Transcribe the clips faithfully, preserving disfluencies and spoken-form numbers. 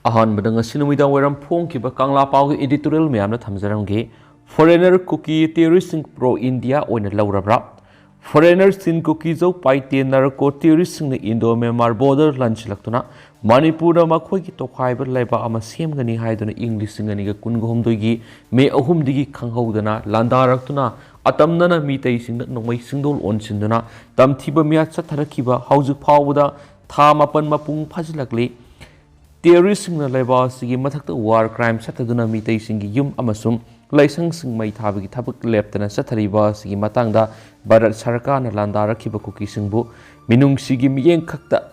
ꯑꯍꯥꯟꯕꯗ ꯉꯁꯤ ꯅꯨꯃꯤꯗꯥꯡ ꯋꯥꯏꯔꯝ ꯐꯣꯡꯈꯤꯕ ꯀꯪꯂꯥ ꯄꯥꯎꯒꯤ editorial ꯃꯌꯥꯝꯅ ꯊꯝꯖꯔꯝꯒꯦ꯫ Foreigner ꯀꯨꯀꯤ terroristꯁꯤꯡ pro India ꯑꯣꯏꯅ ꯂꯧꯔꯕ꯭ꯔꯥ? Foreigners ꯆꯤꯟ ꯀꯨꯀꯤꯖꯧ ꯄꯥꯏꯇꯦ narco terroristꯁꯤꯡꯅ Indo Myanmar border ꯂꯥꯟꯁꯤꯜꯂꯛꯇꯨꯅ ꯃꯅꯤꯄꯨꯔꯗ ꯃꯈꯣꯏꯒꯤ ꯇꯣꯈꯥꯏꯕ ꯂꯩꯕꯥꯛ ꯑꯃ ꯁꯦꯝꯒꯅꯤ ꯍꯥꯏꯗꯨꯅ ꯏꯪ ꯂꯤꯁꯤꯡ ꯑꯅꯤꯒ ꯀꯨꯟꯒ ꯍꯨꯝꯗꯣꯏꯒꯤ ꯃꯦ ꯑꯍꯨꯝꯗꯒꯤ ꯈꯪꯍꯧꯗꯅ ꯂꯥꯟꯗꯥꯔꯛꯇꯨꯅ ꯑꯇꯝꯅꯅ ꯃꯤꯇꯩꯁꯤꯡꯗ ꯅꯣꯡꯃꯩ ꯁꯤꯡꯗꯣꯜ ꯑꯣꯟꯁꯤꯟꯗꯨꯅ ꯇꯝꯊꯤꯕ ꯃꯤꯌꯥꯠ ꯆꯠꯊꯔꯛꯈꯤꯕ ꯍꯧꯖꯤꯛ ꯐꯥꯎꯕꯗ ꯊꯥ ꯃꯥꯄꯟ ꯃꯄꯨꯡ ꯐꯥꯖꯤꯜꯂꯛꯂꯤ꯫ Terroristꯁꯤꯡꯅ ꯂꯩꯕꯥꯛ ꯑꯁꯤꯒꯤ ꯃꯊꯛꯇ war crime ꯆꯠꯊꯗꯨꯅ ꯃꯤꯇꯩꯁꯤꯡꯒꯤ ꯌꯨꯝ ꯑꯃꯁꯨꯡ ꯂꯥꯏꯁꯪꯁꯤꯡ ꯃꯩ ꯊꯥꯕꯒꯤ ꯊꯕꯛ ꯂꯦꯞꯇꯅ ꯆꯠꯊꯔꯤꯕ ꯑꯁꯤꯒꯤ ꯃꯇꯥꯡꯗ ꯚꯥꯔꯠ ꯁꯔꯀꯥꯔꯅ ꯂꯥꯟꯗꯥꯔꯛꯈꯤꯕ ꯀꯨꯀꯤꯁꯤꯡꯕꯨ ꯃꯤꯅꯨꯡꯁꯤꯒꯤ ꯃꯤꯠꯌꯦꯡ ꯈꯛꯇ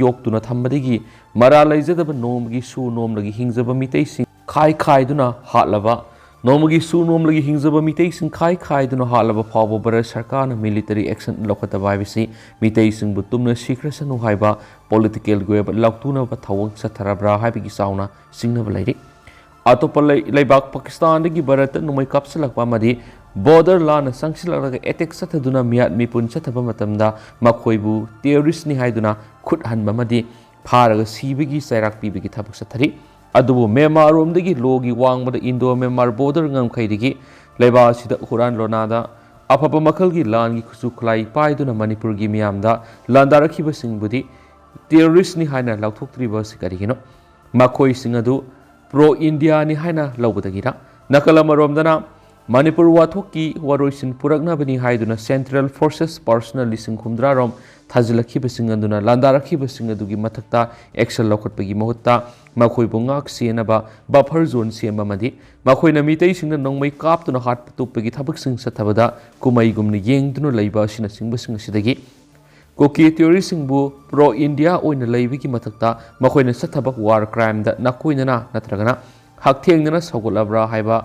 ꯌꯣꯛꯇꯨꯅ ꯊꯝꯕꯗꯒꯤ ꯃꯔꯥ ꯂꯩꯖꯗꯕ ꯅꯣꯡꯃꯒꯤ ꯁꯨ ꯅꯣꯝꯂꯒꯤ ꯍꯤꯡꯖꯕ ꯃꯤꯇꯩꯁꯤꯡ ꯈꯥꯏ ꯈꯥꯏꯗꯨꯅ ꯍꯥꯠꯂꯕ, ꯅꯣꯡꯃꯒꯤ ꯁꯨ ꯅꯣꯝꯂꯒꯤ ꯍꯤꯡꯖꯕ ꯃꯤꯇꯩꯁꯤꯡ ꯈꯥꯏ ꯈꯥꯏꯗꯨꯅ ꯍꯥꯠꯂꯕ ꯐꯥꯎꯕ ꯚꯥꯔꯠ ꯁꯔꯀꯥꯔꯅ military action ꯂꯧꯈꯠꯇꯕ ꯍꯥꯏꯕꯁꯤ ꯃꯤꯇꯩꯁꯤꯡꯕꯨ ꯇꯨꯝꯅ ꯁꯤꯈ꯭ꯔꯁꯅꯨ ꯍꯥꯏꯕ political ꯒꯤ ꯑꯣꯏꯕ ꯂꯥꯎꯊꯣꯛꯅꯕ ꯊꯧꯑꯣꯡ ꯆꯠꯊꯔꯕ꯭ꯔꯥ ꯍꯥꯏꯕꯒꯤ ꯆꯥꯎꯅ ꯆꯤꯡꯅꯕ ꯂꯩꯔꯤ꯫ ꯑꯇꯣꯞꯄ ꯂꯩ-, ꯂꯩꯕꯥꯛ ꯄꯥꯀꯤꯁꯇꯥꯟꯗꯒꯤ ꯚꯥꯔꯠꯇ ꯅꯣꯡꯃꯩ ꯀꯥꯞꯁꯤꯜꯂꯛꯄ ꯑꯃꯗꯤ border ꯂꯥꯟꯅ ꯆꯪꯁꯤꯜꯂꯛꯂꯒ attack ꯆꯠꯊꯗꯨꯅ ꯃꯤꯌꯥꯠ ꯃꯤꯄꯨꯟ ꯆꯠꯊꯕ ꯃꯇꯝꯗ ꯃꯈꯣꯏꯕꯨ terrorist ꯅꯤ ꯍꯥꯏꯗꯨꯅ ꯈꯨꯠ ꯍꯟꯕ ꯑꯃꯗꯤ ꯐꯥꯔꯒ ꯁꯤꯕꯒꯤ ꯆꯩꯔꯥꯛ ꯄꯤꯕꯒꯤ ꯊꯕꯛ ꯆꯠꯊꯔꯤ꯫ ꯑꯗꯨꯕꯨ ꯃ꯭ꯌꯥꯟꯃꯥꯔ ꯔꯣꯝꯗꯒꯤ ꯂꯣꯒꯤ ꯋꯥꯡꯃꯗ Indo Myanmar border ꯉꯝꯈꯩꯗꯒꯤ ꯂꯩꯕꯥꯛ ꯑꯁꯤꯗ ꯍꯨꯔꯥꯟ ꯂꯣꯅꯥꯗ ꯑꯐꯕ ꯃꯈꯜꯒꯤ ꯂꯥꯟꯒꯤ ꯈꯨꯠꯁꯨ ꯈꯨꯠꯂꯥꯏ ꯄꯥꯏꯗꯨꯅ ꯃꯅꯤꯄꯨꯔꯒꯤ ꯃꯤꯌꯥꯝꯗ ꯂꯥꯟꯗꯥꯔꯛꯈꯤꯕꯁꯤꯡꯕꯨꯗꯤ terrorist ꯅꯤ ꯍꯥꯏꯅ ꯂꯥꯎꯊꯣꯛꯇ꯭ꯔꯤꯕ ꯑꯁꯤ ꯀꯔꯤꯒꯤꯅꯣ? ꯃꯈꯣꯏꯁꯤꯡ ꯑꯗꯨ pro India ꯅꯤ ꯍꯥꯏꯅ ꯂꯧꯕꯗꯒꯤꯔ? ꯅꯥꯀꯜ ꯑꯃꯔꯣꯝꯗꯅ ꯃꯅꯤꯄꯨꯔ ꯋꯥꯊꯣꯛꯀꯤ ꯋꯥꯔꯣꯏꯁꯤꯟ ꯄꯨꯔꯛꯅꯕꯅꯤ ꯍꯥꯏꯗꯨꯅ central forces personnel ꯂꯤꯁꯤꯡ ꯍꯨꯝꯗ꯭ꯔꯥ ꯔꯣꯝ ꯊꯥꯖꯤꯜꯂꯛꯈꯤꯕꯁꯤꯡ ꯑꯗꯨꯅ ꯂꯥꯟꯗꯥꯔꯛꯈꯤꯕꯁꯤꯡ ꯑꯗꯨꯒꯤ ꯃꯊꯛꯇ action ꯂꯧꯈꯠꯄꯒꯤ ꯃꯍꯨꯠꯇ ꯃꯈꯣꯏꯕꯨ ꯉꯥꯛ ꯁꯦꯟꯅꯕ buffer zone ꯁꯦꯝꯕ ꯑꯃꯗꯤ ꯃꯈꯣꯏꯅ ꯃꯤꯇꯩꯁꯤꯡꯅ ꯅꯣꯡꯃꯩ ꯀꯥꯞꯇꯨꯅ ꯍꯥꯠꯄ ꯇꯨꯞꯄꯒꯤ ꯊꯕꯛꯁꯤꯡ ꯆꯠꯊꯕꯗ ꯀꯨꯝꯍꯩꯒꯨꯝꯅ ꯌꯦꯡꯗꯨꯅ ꯂꯩꯕ ꯑꯁꯤꯅꯆꯤꯡꯕꯁꯤꯡ ꯑꯁꯤꯗꯒꯤ ꯀꯨꯀꯤ terrorist ꯁꯤꯡꯕꯨ pro India ꯑꯣꯏꯅ ꯂꯩꯕꯒꯤ ꯃꯊꯛꯇ ꯃꯈꯣꯏꯅ ꯆꯠꯊꯕ war crime ꯗ ꯅꯥꯀꯣꯏꯅꯅ ꯅꯠꯇ꯭ꯔꯒꯅ ꯍꯛꯊꯦꯡꯅꯅ ꯁꯧꯒꯠꯂꯕ꯭ꯔꯥ ꯍꯥꯏꯕ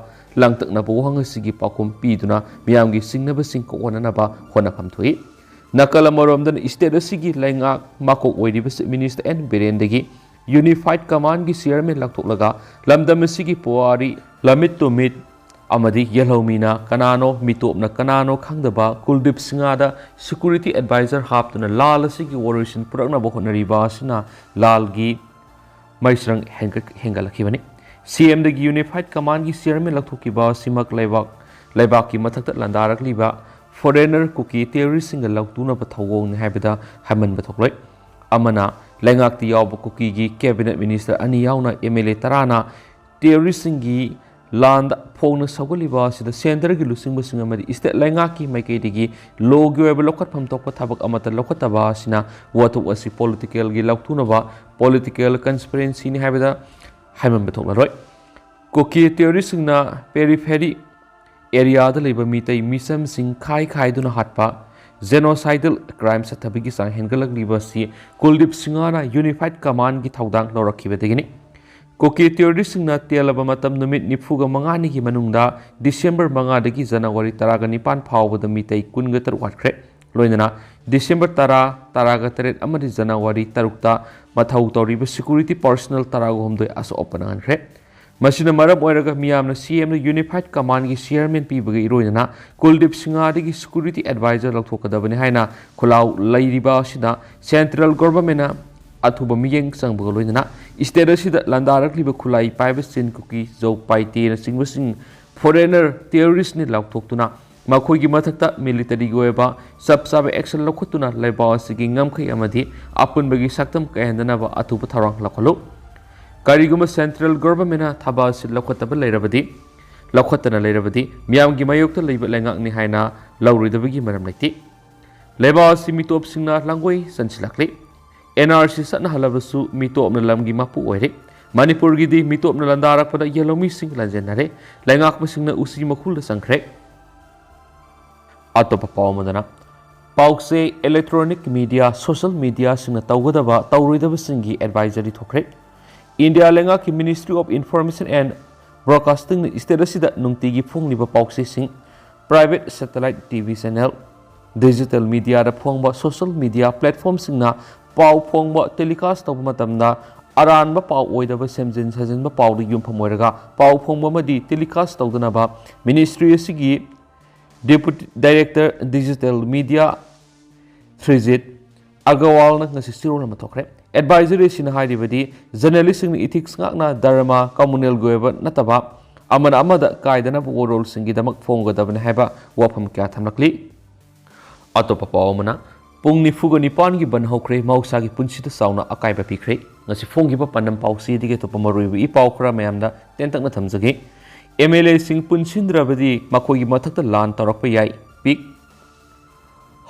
ꯂꯥꯡꯇꯛꯅꯕ ꯋꯥꯍꯪ ꯑꯁꯤꯒꯤ ꯄꯥꯎꯈꯨꯝ ꯄꯤꯗꯨꯅ ꯃꯤꯌꯥꯝꯒꯤ ꯆꯤꯡꯅꯕꯁꯤꯡ ꯀꯣꯛꯍꯟꯅꯅꯕ ꯍꯣꯠꯅꯐꯝ ꯊꯣꯛꯏ꯫ ꯅꯥꯀꯜ ꯑꯃꯔꯣꯝꯗꯅ state ꯑꯁꯤꯒꯤ ꯂꯩꯉꯥꯛ ꯃꯀꯣꯛ ꯑꯣꯏꯔꯤꯕ Chief Minister ꯑꯦꯟ ꯕꯤꯔꯦꯟꯗꯒꯤ Unified Command ꯒꯤ chairman ꯂꯧꯊꯣꯛꯂꯒ ꯂꯝꯗꯝ ꯑꯁꯤꯒꯤ ꯄꯨꯋꯥꯔꯤ, ꯂꯝꯃꯤꯠ ꯇꯨꯃꯤꯠ ꯑꯃꯗꯤ ꯌꯦꯜꯍꯧꯃꯤꯅ ꯀꯅꯥꯅꯣ, ꯃꯤꯇꯣꯞꯅ ꯀꯅꯥꯅꯣ ꯈꯪꯗꯕ ꯀꯨꯜꯗꯤꯞ ꯁꯤꯡꯍꯗ security advisor ꯍꯥꯞꯇꯨꯅ ꯂꯥꯜ ꯑꯁꯤꯒꯤ ꯋꯥꯔꯣꯏꯁꯤꯟ ꯄꯨꯔꯛꯅꯕ ꯍꯣꯠꯅꯔꯤꯕ ꯑꯁꯤꯅ ꯂꯥꯜꯒꯤ ꯃꯩꯁ꯭ꯔꯪ ꯍꯦꯟꯒꯠ-, ꯍꯦꯟꯒꯠꯂꯛꯈꯤꯕꯅꯤ꯫ ꯁꯤ ꯑꯦꯝꯗꯒꯤ ꯌꯨꯅꯤꯐꯥꯏꯠ ꯀꯃꯥꯟꯒꯤ ꯆꯤꯌꯔꯃꯦꯟ ꯂꯧꯊꯣꯛꯈꯤꯕ ꯑꯁꯤꯃꯛ ꯂꯩꯕꯥꯛ, ꯂꯩꯕꯥꯛꯀꯤ ꯃꯊꯛꯇ ꯂꯥꯟꯗꯥꯔꯛꯂꯤꯕ ꯐꯣꯔꯦꯅꯔ ꯀꯨꯀꯤ ꯇꯦꯔꯣꯔꯤꯁꯁꯤꯡꯒ ꯂꯧꯇꯨꯅꯕ ꯊꯧꯑꯣꯡꯅꯤ ꯍꯥꯏꯕꯗ ꯍꯥꯏꯃꯟꯕ ꯊꯣꯛꯂꯣꯏ꯫ ꯑꯃꯅ, ꯂꯩꯉꯥꯛꯇ ꯌꯥꯎꯕ ꯀꯨꯀꯤꯒꯤ ꯀꯦꯕꯤꯅꯦꯠ ꯃꯤꯅꯤꯁꯇꯔ ꯑꯅꯤ ꯌꯥꯎꯅ ꯑꯦꯝ ꯑꯦꯜ ꯑꯦ ꯇꯔꯥꯅ ꯇꯦꯔꯣꯔꯤꯁꯁꯤꯡꯒꯤ ꯂꯥꯟꯗ ꯐꯣꯡꯅ ꯁꯧꯒꯠꯂꯤꯕ ꯑꯁꯤꯗ ꯁꯦꯟꯇꯔꯒꯤ ꯂꯨꯆꯤꯡꯕꯁꯤꯡ ꯑꯃꯗꯤ ꯁ꯭ꯇꯦꯠ ꯂꯩꯉꯥꯛꯀꯤ ꯃꯥꯏꯀꯩꯗꯒꯤ ꯂꯣꯒꯤ ꯑꯣꯏꯕ ꯂꯧꯈꯠꯐꯝ ꯊꯣꯛꯄ ꯊꯕꯛ ꯑꯃꯠꯇ ꯂꯧꯈꯠꯇꯕ ꯑꯁꯤꯅ ꯋꯥꯊꯣꯛ ꯑꯁꯤ ꯄꯣꯂꯤꯇꯤꯀꯦꯜꯒꯤ ꯂꯧꯊꯨꯅꯕ, ꯄꯣꯂꯤꯇꯤꯀꯦꯜ ꯀꯟꯁꯄꯤꯔꯦꯟꯁꯤꯅꯤ ꯍꯥꯏꯕꯗ ꯍꯥꯏꯃꯟꯕ ꯊꯣꯛꯂꯔꯣꯏ꯫ ꯀꯨꯀꯤ ꯇꯦꯔꯣꯔꯤꯁꯁꯤꯡꯅ ꯄꯦꯔꯤꯐꯦꯔꯤ ꯑꯦꯔꯤꯌꯥꯗ ꯂꯩꯕ ꯃꯤꯇꯩ ꯃꯤꯆꯝꯁꯤꯡ ꯈꯥꯏ ꯈꯥꯏꯗꯨꯅ ꯍꯥꯠꯄ, ꯖꯦꯅꯣꯁꯥꯏꯗꯜ ꯀ꯭ꯔꯥꯏꯝ ꯆꯠꯊꯕꯒꯤ ꯆꯥꯡ ꯍꯦꯟꯒꯠꯂꯛꯂꯤꯕ ꯑꯁꯤ ꯀꯨꯜꯗꯤꯞ ꯁꯤꯡꯍꯅ ꯌꯨꯅꯤꯐꯥꯏꯠ ꯀꯃꯥꯟꯒꯤ ꯊꯧꯗꯥꯡ ꯂꯧꯔꯛꯈꯤꯕꯗꯒꯤꯅꯤ꯫ ꯀꯨꯀꯤ ꯇꯦꯔꯣꯔꯤꯁꯁꯤꯡꯅ ꯇꯦꯜꯂꯕ ꯃꯇꯝ ꯅꯨꯃꯤꯠ ꯅꯤꯐꯨꯒ ꯃꯉꯥꯅꯤꯒꯤ ꯃꯅꯨꯡꯗ ꯗꯤꯁꯦꯝꯕꯔ ꯃꯉꯥꯗꯒꯤ ꯖꯅꯋꯥꯔꯤ ꯇꯔꯥꯒ ꯅꯤꯄꯥꯟ ꯐꯥꯎꯕꯗ ꯃꯤꯇꯩ ꯀꯨꯟꯒ ꯇꯔꯨꯛ ꯍꯥꯠꯈ꯭ꯔꯦ꯫ ꯂꯣꯏꯅꯅ ꯗꯤꯁꯦꯝꯕꯔ ꯇꯔꯥ, ꯇꯔꯥꯒ ꯇꯔꯦꯠ ꯑꯃꯗꯤ ꯖꯅꯋꯥꯔꯤ ꯇꯔꯨꯛꯇ ꯃꯊꯧ ꯇꯧꯔꯤꯕ ꯁꯦꯀ꯭ꯌꯨꯔꯤꯇꯤ ꯄꯔꯁꯅꯦꯜ ꯇꯔꯥꯒ ꯍꯨꯝꯗꯣꯏ ꯑꯁꯣꯛ ꯑꯄꯟ ꯅꯪꯍꯟꯈ꯭ꯔꯦ꯫ ꯃꯁꯤꯅ ꯃꯔꯝ ꯑꯣꯏꯔꯒ ꯃꯤꯌꯥꯝꯅ ꯁꯤ ꯑꯦꯝꯗ ꯌꯨꯅꯤꯐꯥꯏꯠ ꯀꯃꯥꯟꯒꯤ ꯆꯤꯌꯔꯃꯦꯟ ꯄꯤꯕꯒ ꯏꯔꯣꯏꯅꯅ ꯀꯨꯜꯗꯤꯞ ꯁꯤꯡꯍꯗꯒꯤ ꯁꯦꯀ꯭ꯌꯨꯔꯤꯇꯤ ꯑꯦꯗꯚꯥꯏꯖꯔ ꯂꯧꯊꯣꯛꯀꯗꯕꯅꯤ ꯍꯥꯏꯅ ꯈꯨꯜꯂꯥꯎ ꯂꯩꯔꯤꯕ ꯑꯁꯤꯅ ꯁꯦꯟꯇ꯭ꯔꯦꯜ ꯒꯣꯚꯔꯟꯃꯦꯟꯅ ꯑꯊꯨꯕ ꯃꯤꯠꯌꯦꯡ ꯆꯪꯕꯒ ꯂꯣꯏꯅꯅ ꯁ꯭ꯇꯦꯠ ꯑꯁꯤꯗ ꯂꯥꯟꯗꯥꯔꯛꯂꯤꯕ ꯈꯨꯠꯂꯥꯏ ꯄꯥꯏꯕ ꯆꯤꯟ, ꯀꯨꯀꯤ, ꯖꯧ, ꯄꯥꯏꯇꯦꯅꯆꯤꯡꯕꯁꯤꯡ ꯐꯣꯔꯦꯅꯔ ꯇꯦꯔꯣꯔꯤꯁꯅꯤ ꯂꯥꯎꯊꯣꯛꯇꯨꯅ ꯃꯈꯣꯏꯒꯤ ꯃꯊꯛꯇ ꯃꯤꯂꯤꯇꯔꯤꯒꯤ ꯑꯣꯏꯕ ꯆꯞ ꯆꯥꯕ ꯑꯦꯛꯁꯟ ꯂꯧꯈꯠꯇꯨꯅ ꯂꯩꯕꯥꯛ ꯑꯁꯤꯒꯤ ꯉꯝꯈꯩ ꯑꯃꯗꯤ ꯑꯄꯨꯟꯕꯒꯤ ꯁꯛꯇꯝ ꯀꯥꯏꯍꯟꯗꯅꯕ ꯑꯊꯨꯕ ꯊꯧꯔꯥꯡ ꯂꯧꯈꯠꯂꯨ꯫ ꯀꯔꯤꯒꯨꯝꯕ ꯁꯦꯟꯇ꯭ꯔꯦꯜ ꯒꯣꯚꯔꯟꯃꯦꯟꯅ ꯊꯕꯛ ꯑꯁꯤ ꯂꯧꯈꯠꯇꯕ ꯂꯩꯔꯕꯗꯤ, ꯂꯧꯈꯠꯇꯅ ꯂꯩꯔꯕꯗꯤ, ꯃꯤꯌꯥꯝꯒꯤ ꯃꯥꯌꯣꯛꯇ ꯂꯩꯕ ꯂꯩꯉꯥꯛꯅꯤ ꯍꯥꯏꯅ ꯂꯧꯔꯣꯏꯗꯕꯒꯤ ꯃꯔꯝ ꯂꯩꯇꯦ꯫ ꯂꯩꯕꯥꯛ ꯑꯁꯤ ꯃꯤꯇꯣꯞꯁꯤꯡꯅ ꯂꯥꯡꯒꯣꯏ ꯆꯟꯁꯤꯜꯂꯛꯂꯤ꯫ ꯑꯦꯟ ꯑꯥꯔ ꯁꯤ ꯆꯠꯅꯍꯜꯂꯕꯁꯨ ꯃꯤꯇꯣꯞꯅ ꯂꯝꯒꯤ ꯃꯄꯨ ꯑꯣꯏꯔꯦ꯫ ꯃꯅꯤꯄꯨꯔꯒꯤꯗꯤ ꯃꯤꯇꯣꯞꯅ ꯂꯥꯟꯗꯥꯔꯛꯄꯗ ꯌꯦꯜꯍꯧꯃꯤꯁꯤꯡ ꯂꯥꯟꯖꯦꯟꯅꯔꯦ꯫ ꯂꯩꯉꯥꯛꯄꯁꯤꯡꯅ ꯎꯆꯤ ꯃꯈꯨꯜꯗ ꯆꯪꯈ꯭ꯔꯦ꯫ ꯑꯇꯣꯞꯄ ꯄꯥꯎ ꯑꯃꯗꯅ, ꯄꯥꯎꯆꯦ, ꯏꯂꯦꯛꯇ꯭ꯔꯣꯅꯤꯛ ꯃꯤꯗꯤꯌꯥ, ꯁꯣꯁꯤꯌꯦꯜ ꯃꯤꯗꯤꯌꯥꯁꯤꯡꯅ ꯇꯧꯒꯗꯕ, ꯇꯧꯔꯣꯏꯗꯕꯁꯤꯡꯒꯤ ꯑꯦꯗꯚꯥꯏꯖꯔꯤ ꯊꯣꯛꯈ꯭ꯔꯦ꯫ ꯏꯟꯗꯤꯌꯥ ꯂꯩꯉꯥꯛꯀꯤ Ministry of Information and Broadcasting ꯅ ꯁ꯭ꯇꯦꯠ ꯑꯁꯤꯗ ꯅꯨꯡꯇꯤꯒꯤ ꯐꯣꯡꯂꯤꯕ ꯄꯥꯎꯆꯦꯁꯤꯡ, private satellite T V channel, digital ꯃꯤꯗꯤꯌꯥꯗ ꯐꯣꯡꯕ, ꯁꯣꯁꯤꯌꯦꯜ ꯃꯤꯗꯤꯌꯥ ꯄ꯭ꯂꯦꯠꯐꯣꯔꯝꯁꯤꯡꯅ ꯄꯥꯎ ꯐꯣꯡꯕ, ꯇꯦꯂꯤꯀꯥꯁ ꯇꯧꯕ ꯃꯇꯝꯗ ꯑꯔꯥꯟꯕ ꯄꯥꯎ ꯑꯣꯏꯗꯕ, ꯁꯦꯝꯖꯤꯟ ꯁꯥꯖꯤꯟꯕ ꯄꯥꯎꯗ ꯌꯨꯝꯐꯝ ꯑꯣꯏꯔꯒ ꯄꯥꯎ ꯐꯣꯡꯕ ꯑꯃꯗꯤ ꯇꯦꯂꯤꯀꯥꯁ ꯇꯧꯗꯅꯕ ꯃꯤꯅꯤꯁꯇ꯭ꯔꯤ ꯑꯁꯤꯒꯤ ꯗꯦꯄꯨꯇꯤ ꯗꯥꯏꯔꯦꯛꯇꯔ ꯗꯤꯖꯤꯇꯦꯜ ꯃꯤꯗꯤꯌꯥ ꯁ꯭ꯔꯤꯖꯤꯠ ꯑꯒꯔꯋꯥꯜꯅ ꯉꯁꯤ ꯆꯤꯔꯣꯜ ꯑꯃ ꯊꯣꯛꯈ꯭ꯔꯦ꯫ ꯑꯦꯗꯚꯥꯏꯖꯔꯤꯁꯤꯅ ꯍꯥꯏꯔꯤꯕꯗꯤ ꯖꯔꯅꯦꯂꯤꯁꯁꯤꯡꯅ ꯏꯊꯤꯛꯁ ꯉꯥꯛꯅ ꯙꯔꯃ, ꯀꯝꯃꯨꯅꯦꯜꯒꯤ ꯑꯣꯏꯕ ꯅꯠꯇꯕ ꯑꯃꯅ ꯑꯃꯗ ꯀꯥꯏꯗꯅꯕ ꯋꯥꯔꯣꯜꯁꯤꯡꯒꯤꯗꯃꯛ ꯐꯣꯡꯒꯗꯕꯅꯤ ꯍꯥꯏꯕ ꯋꯥꯐꯝ ꯀꯌꯥ ꯊꯝꯂꯛꯂꯤ꯫ ꯑꯇꯣꯞꯄ ꯄꯥꯎ ꯑꯃꯅ, ꯄꯨꯡ ꯅꯤꯐꯨꯒ ꯅꯤꯄꯥꯟꯒꯤ ꯕꯟ ꯍꯧꯈ꯭ꯔꯦ, ꯃꯍꯧꯁꯥꯒꯤ ꯄꯨꯟꯁꯤꯗ ꯆꯥꯎꯅ ꯑꯀꯥꯏꯕ ꯄꯤꯈ꯭ꯔꯦ꯫ ꯉꯁꯤ ꯐꯣꯡꯈꯤꯕ ꯄꯥꯟꯗꯝ ꯄꯥꯎꯆꯦꯗꯒꯤ ꯑꯇꯣꯞꯄ ꯃꯔꯨꯑꯣꯏꯕ ꯏ ꯄꯥꯎ ꯈꯔ ꯃꯌꯥꯝꯗ ꯇꯦꯟꯇꯛꯅ ꯊꯝꯖꯒꯦ꯫ ꯑꯦꯝ ꯑꯦꯜ ꯑꯦꯁꯤꯡ ꯄꯨꯟꯁꯤꯟꯗ꯭ꯔꯕꯗꯤ ꯃꯈꯣꯏꯒꯤ ꯃꯊꯛꯇ ꯂꯥꯟ ꯇꯧꯔꯛꯄ ꯌꯥꯏ, ꯄꯤꯛ꯫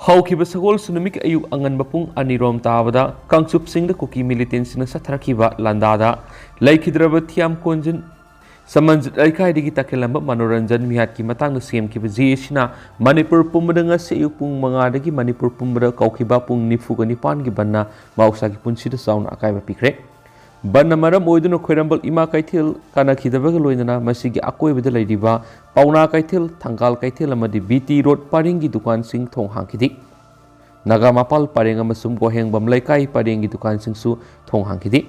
ꯍꯧꯈꯤꯕ ꯁꯒꯣꯜꯁꯦꯟ ꯅꯨꯃꯤꯠꯀꯤ ꯑꯌꯨꯛ ꯑꯉꯟꯕ ꯄꯨꯡ ꯑꯅꯤꯔꯣꯝ ꯇꯥꯕꯗ ꯀꯥꯡꯆꯨꯞꯁꯤꯡꯗ ꯀꯨꯀꯤ ꯃꯤꯂꯤꯇꯦꯟꯁꯤꯡꯅ ꯆꯠꯊꯔꯛꯈꯤꯕ ꯂꯥꯟꯗꯥꯗ ꯂꯩꯈꯤꯗ꯭ꯔꯕ ꯊꯤꯌꯥꯝ ꯀꯣꯟꯖꯤꯟ ꯁꯃꯟꯖꯤꯠ ꯂꯩꯀꯥꯏꯗꯒꯤ ꯇꯈꯦꯜꯂꯝꯕ ꯃꯅꯣꯔꯟꯖꯟ ꯃꯤꯍꯥꯠꯀꯤ ꯃꯇꯥꯡꯗ ꯁꯦꯝꯈꯤꯕ ꯖꯦ ꯑꯦ ꯁꯤꯅ ꯃꯅꯤꯄꯨꯔ ꯄꯨꯝꯕꯗ ꯉꯁꯤ ꯑꯌꯨꯛ ꯄꯨꯡ ꯃꯉꯥꯗꯒꯤ ꯃꯅꯤꯄꯨꯔ ꯄꯨꯝꯕꯗ ꯀꯧꯈꯤꯕ ꯄꯨꯡ ꯅꯤꯐꯨꯒ ꯅꯤꯄꯥꯟꯒꯤ ꯕꯟꯅ ꯃꯍꯧꯁꯥꯒꯤ ꯄꯨꯟꯁꯤꯗ ꯆꯥꯎꯅ ꯑꯀꯥꯏꯕ ꯄꯤꯈ꯭ꯔꯦ꯫ ꯕꯟꯅ ꯃꯔꯝ ꯑꯣꯏꯗꯨꯅ ꯈ꯭ꯋꯥꯏꯔꯝꯕꯟ ꯏꯃꯥ ꯀꯩꯊꯦꯜ ꯀꯥꯅꯈꯤꯗꯕꯒ ꯂꯣꯏꯅꯅ ꯃꯁꯤꯒꯤ ꯑꯀꯣꯏꯕꯗ ꯂꯩꯔꯤꯕ ꯄꯥꯎꯅꯥ ꯀꯩꯊꯦꯜ, ꯊꯪꯒꯥꯜ ꯀꯩꯊꯦꯜ ꯑꯃꯗꯤ ꯕꯤ ꯇꯤ ꯔꯣꯗ ꯄꯔꯤꯡꯒꯤ ꯗꯨꯀꯥꯟꯁꯤꯡ ꯊꯣꯡ ꯍꯥꯡꯈꯤꯗꯦ꯫ ꯅꯥꯒꯥꯃꯄꯥꯜ ꯄꯔꯦꯡ ꯑꯃꯁꯨꯡ ꯒꯣꯍꯦꯡꯕꯝ ꯂꯩꯀꯥꯏ ꯄꯔꯦꯡꯒꯤ ꯗꯨꯀꯥꯟꯁꯤꯡꯁꯨ ꯊꯣꯡ ꯍꯥꯡꯈꯤꯗꯦ꯫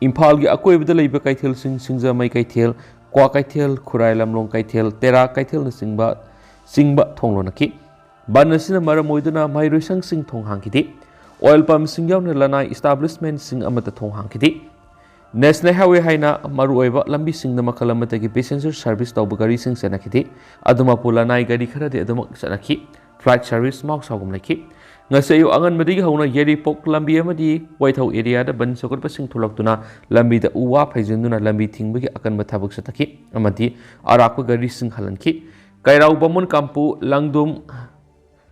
ꯏꯝꯐꯥꯜꯒꯤ ꯑꯀꯣꯏꯕꯗ ꯂꯩꯕ ꯀꯩꯊꯦꯜꯁꯤꯡ, ꯁꯤꯡꯖꯃꯩ ꯀꯩꯊꯦꯜ, ꯀ꯭ꯋꯥ ꯀꯩꯊꯦꯜ, ꯈꯨꯔꯥꯏ ꯂꯝꯂꯣꯡ ꯀꯩꯊꯦꯜ, ꯇꯦꯔꯥ ꯀꯩꯊꯦꯜꯅꯆꯤꯡꯕ, ꯆꯤꯡꯕ ꯊꯣꯡ ꯂꯣꯟꯅꯈꯤ꯫ ꯕꯟ ꯑꯁꯤꯅ ꯃꯔꯝ ꯑꯣꯏꯗꯨꯅ ꯃꯍꯩꯔꯣꯏꯁꯪꯁꯤꯡ ꯊꯣꯡ ꯍꯥꯡꯈꯤꯗꯦ꯫ ꯑꯣꯏꯜ ꯄꯝꯁꯤꯡ ꯌꯥꯎꯅ ꯂꯅꯥꯏ ꯏꯁꯇꯥꯕ꯭ꯂꯤꯁꯃꯦꯟꯁꯤꯡ ꯑꯃꯠꯇ ꯊꯣꯡ ꯍꯥꯡꯈꯤꯗꯦ꯫ ꯅꯦꯁꯅꯦꯜ ꯍꯥꯏꯋꯦ ꯍꯥꯏꯅ ꯃꯔꯨꯑꯣꯏꯕ ꯂꯝꯕꯤꯁꯤꯡꯗ ꯃꯈꯜ ꯑꯃꯠꯇꯒꯤ ꯄꯦꯁꯦꯟꯖꯔ ꯁꯔꯚꯤꯁ ꯇꯧꯕ ꯒꯥꯔꯤꯁꯤꯡ ꯆꯠꯅꯈꯤꯗꯦ꯫ ꯑꯗꯨꯃꯛꯄꯨ ꯂꯅꯥꯏ ꯒꯥꯔꯤ ꯈꯔꯗꯤ ꯑꯗꯨꯃꯛ ꯆꯠꯅꯈꯤ꯫ ꯐ꯭ꯂꯥꯏꯠ ꯁꯔꯚꯤꯁ ꯃꯍꯧꯁꯥꯒꯨꯝ ꯂꯩꯈꯤ꯫ ꯉꯁꯤ ꯑꯌꯨꯛ ꯑꯉꯟꯕꯗꯒꯤ ꯍꯧꯅ ꯌꯥꯏꯔꯤꯄꯣꯛ ꯂꯝꯕꯤ ꯑꯃꯗꯤ ꯋꯥꯏꯊꯧ ꯑꯦꯔꯤꯌꯥꯗ ꯕꯟ ꯁꯧꯒꯠꯄꯁꯤꯡ ꯊꯣꯛꯂꯛꯇꯨꯅ ꯂꯝꯕꯤꯗ ꯎ ꯋꯥ ꯐꯩꯖꯤꯟꯗꯨꯅ ꯂꯝꯕꯤ ꯊꯤꯡꯕꯒꯤ ꯑꯀꯟꯕ ꯊꯕꯛ ꯆꯠꯊꯈꯤ ꯑꯃꯗꯤ ꯑꯔꯥꯛꯄ ꯒꯥꯔꯤꯁꯤꯡ ꯍꯜꯍꯟꯈꯤ꯫ ꯀꯩꯔꯥꯎ, ꯕꯥꯃꯣꯟ ꯀꯥꯝꯄꯨ, ꯂꯪꯗꯨꯝ,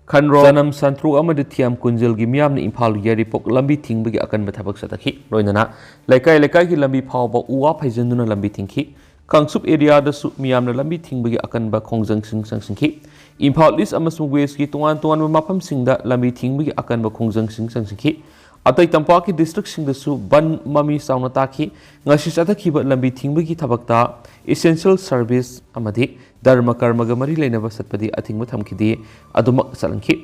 ꯈꯟꯔꯣ, ꯆꯅꯝ ꯁꯟꯇ꯭ꯔꯣꯛ ꯑꯃꯗꯤ ꯊꯤꯌꯥꯝ ꯀꯨꯟꯖꯜꯒꯤ ꯃꯤꯌꯥꯝꯅ ꯏꯝꯐꯥꯜ ꯌꯥꯏꯔꯤꯄꯣꯛ ꯂꯝꯕꯤ ꯊꯤꯡꯕꯒꯤ ꯑꯀꯟꯕ ꯊꯕꯛ ꯆꯠꯊꯈꯤ꯫ ꯂꯣꯏꯅꯅ ꯂꯩꯀꯥꯏ ꯂꯩꯀꯥꯏꯒꯤ ꯂꯝꯕꯤ ꯐꯥꯎꯕ ꯎ ꯋꯥ ꯐꯩꯖꯤꯟꯗꯨꯅ ꯂꯝꯕꯤ ꯊꯤꯡꯈꯤ꯫ ꯀꯥꯡꯆꯨꯞ ꯑꯦꯔꯤꯌꯥꯗꯁꯨ ꯃꯤꯌꯥꯝꯅ ꯂꯝꯕꯤ ꯊꯤꯡꯕꯒꯤ ꯑꯀꯟꯕ ꯈꯣꯡꯖꯪꯁꯤꯡ ꯆꯪꯁꯤꯟꯈꯤ꯫ ꯏꯝꯐꯥꯜ ꯏꯁ ꯑꯃꯁꯨꯡ ꯋꯦꯁꯀꯤ ꯇꯣꯉꯥꯟ ꯇꯣꯉꯥꯟꯕ ꯃꯐꯝꯁꯤꯡꯗ ꯂꯝꯕꯤ ꯊꯤꯡꯕꯒꯤ ꯑꯀꯟꯕ ꯈꯣꯡꯖꯪꯁꯤꯡ ꯆꯪꯁꯤꯟꯈꯤ꯫ ꯑꯇꯩ ꯇꯝꯄꯥꯛꯀꯤ ꯗꯤꯁꯇ꯭ꯔꯤꯛꯁꯤꯡꯗꯁꯨ ꯕꯟ ꯃꯃꯤ ꯆꯥꯎꯅ ꯇꯥꯈꯤ꯫ ꯉꯁꯤ ꯆꯠꯊꯈꯤꯕ ꯂꯝꯕꯤ ꯊꯤꯡꯕꯒꯤ ꯊꯕꯛꯇ essential service ꯑꯃꯗꯤ ꯙꯔꯃ ꯀꯔꯃꯒ ꯃꯔꯤ ꯂꯩꯅꯕ ꯆꯠꯄꯗꯤ ꯑꯊꯤꯡꯕ ꯊꯝꯈꯤꯗꯦ, ꯑꯗꯨꯃꯛ ꯆꯠꯍꯟꯈꯤ꯫